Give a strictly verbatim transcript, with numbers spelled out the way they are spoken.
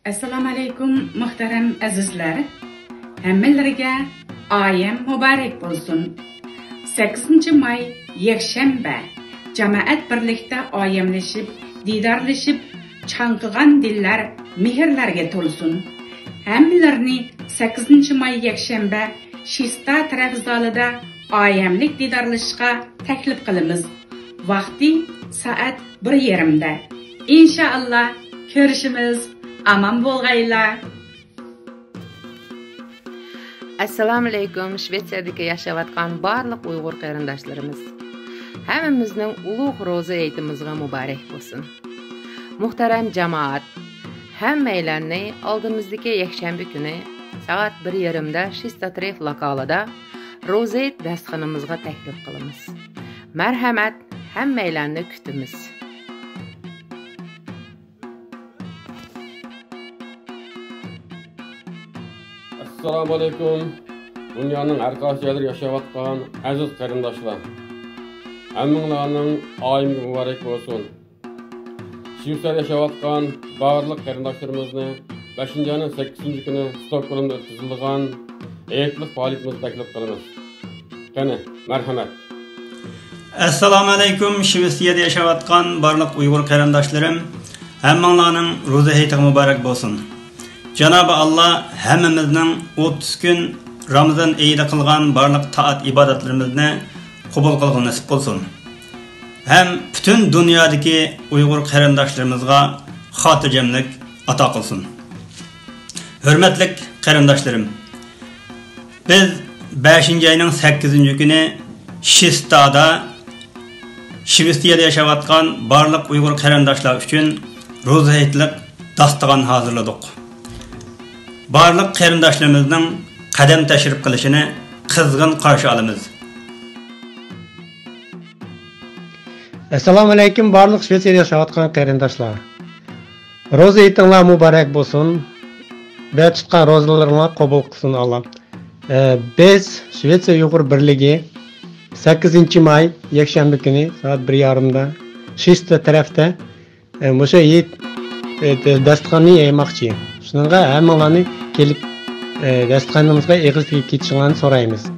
ئەسسالامۇئەلەيكۇم، مۇھتەرەم ئەزىزلەر! ھەممىلىرىگە ئايەم مۇبارەك بولسۇن! سەككىزىنچى ماي، يەكشەنبە، جامائەت بىرلىكتە ئايەملىشىپ، دىدارلىشىپ، چاڭقىغان دىللار مېھىرلەرگە تولسۇن! ھەممىلىرىنى سەككىزىنچى ماي، يەكشەنبە، شىستا تەرەف زالىدا ئايەملىك دىدارلىشىشقا تەكلىپ قىلىمىز. ۋاقتى سائەت بىر يېرىمدە. ئىنشائاللا، كۆرۈشىمىز. ئامان بولغايلا. ئەسسالامۇئەلەيكۇم، شىۋېتسىيەدىكى ياشاۋاتقان بارلىق ئۇيغۇر قېرىنداشلىرىمىز. ھەممىمىزنىڭ ئۇلۇغ روزا ھېيتىمىزغا مۇبارەك بولسۇن. مۇھتەرەم جامائەت، ھەممەيلەننى ئالدىمىزدىكى يەكشەنبە كۈنى سائەت بىر يېرىمدە شىستا ترېف لوكالىدا روزا ھېيت داستىخىنىمىزغا تەكلىپ قىلىمىز. مەرھەمەت، ھەممەيلەننى كۈتىمىز. ئەسسالامۇئەلەيكۇم، دۇنيانىڭ ھەر قايسى يەرلىرىدە ياشاۋاتقان ئەزىز قېرىنداشلار، ھەممىڭلارنىڭ ئايىمىگە مۇبارەك بولسۇن. شىۋېتسىيەدە ياشاۋاتقان بارلىق قېرىنداشلىرىمىزنى بەشىنچى ئاينىڭ سەككىزىنچى كۈنى ستوكگولمدا ئۆتكۈزۈلىدىغان ھېيتلىق پائالىيىتىمىزگە تەكلىپ قىلىمىز. قېنى، مەرھەمەت. ئەسسالامۇئەلەيكۇم، شىۋېتسىيەدە ياشاۋاتقان بارلىق ئۇيغۇر قېرىنداشلىرىم، ھەممىڭلارنىڭ روزا ھېيتىغا مۇبارەك بولسۇن. جانابى ئاللا ھەممىمىزنىڭ ئوتتۇز كۈن رامىزان ئېيىدا قىلغان بارلىق تائەت ئىبادەتلىرىمىزنى قوبۇل قىلغىلى نېسىپ قىلسۇن. ھەم پۈتۈن دۇنيادىكى ئۇيغۇر قېرىنداشلىرىمىزغا خاتىرجەملىك ئاتا قىلسۇن. ھۆرمەتلىك قېرىنداشلىرىم، بىز بەشىنچى ئاينىڭ سەككىزىنچى كۈنى شىستادا، شىۋېتسىيەدە ياشاۋاتقان بارلىق ئۇيغۇر قېرىنداشلار ئۈچۈن روزا ھېيتلىق داستىخان ھازىرلىدۇق. بارلىق قېرىنداشلىرىمىزنىڭ قەدەم تەشرىپ قىلىشىنى قىزغىن قارشى ئالىمىز. ئەسسالامۇئەلەيكۇم، بارلىق شىۋېتسىيەدە ياشاۋاتقان قېرىنداشلار. روزا ھېيتىڭلار مۇبارەك بولسۇن. بە تۇتقان روزىلىرىڭلار قوبۇل قىلسۇن ئاللا. ئە، بىز شىۋېتسىيە ئۇيغۇر بىرلىكى سەككىزىنچى ماي يەكشەنبە كۈنى سائەت بىر يېرىمدە شىستا تەرەپتە، ئە، مۇشۇ ھېيت، ئە، داستىخاننى يايماقچى. شۇنىڭغا ھەممىڭلارنى كېلىپ، ئە، داستىخانىمىزغا ئېغىز تېگىپ كېتىشىڭلارنى سورايمىز.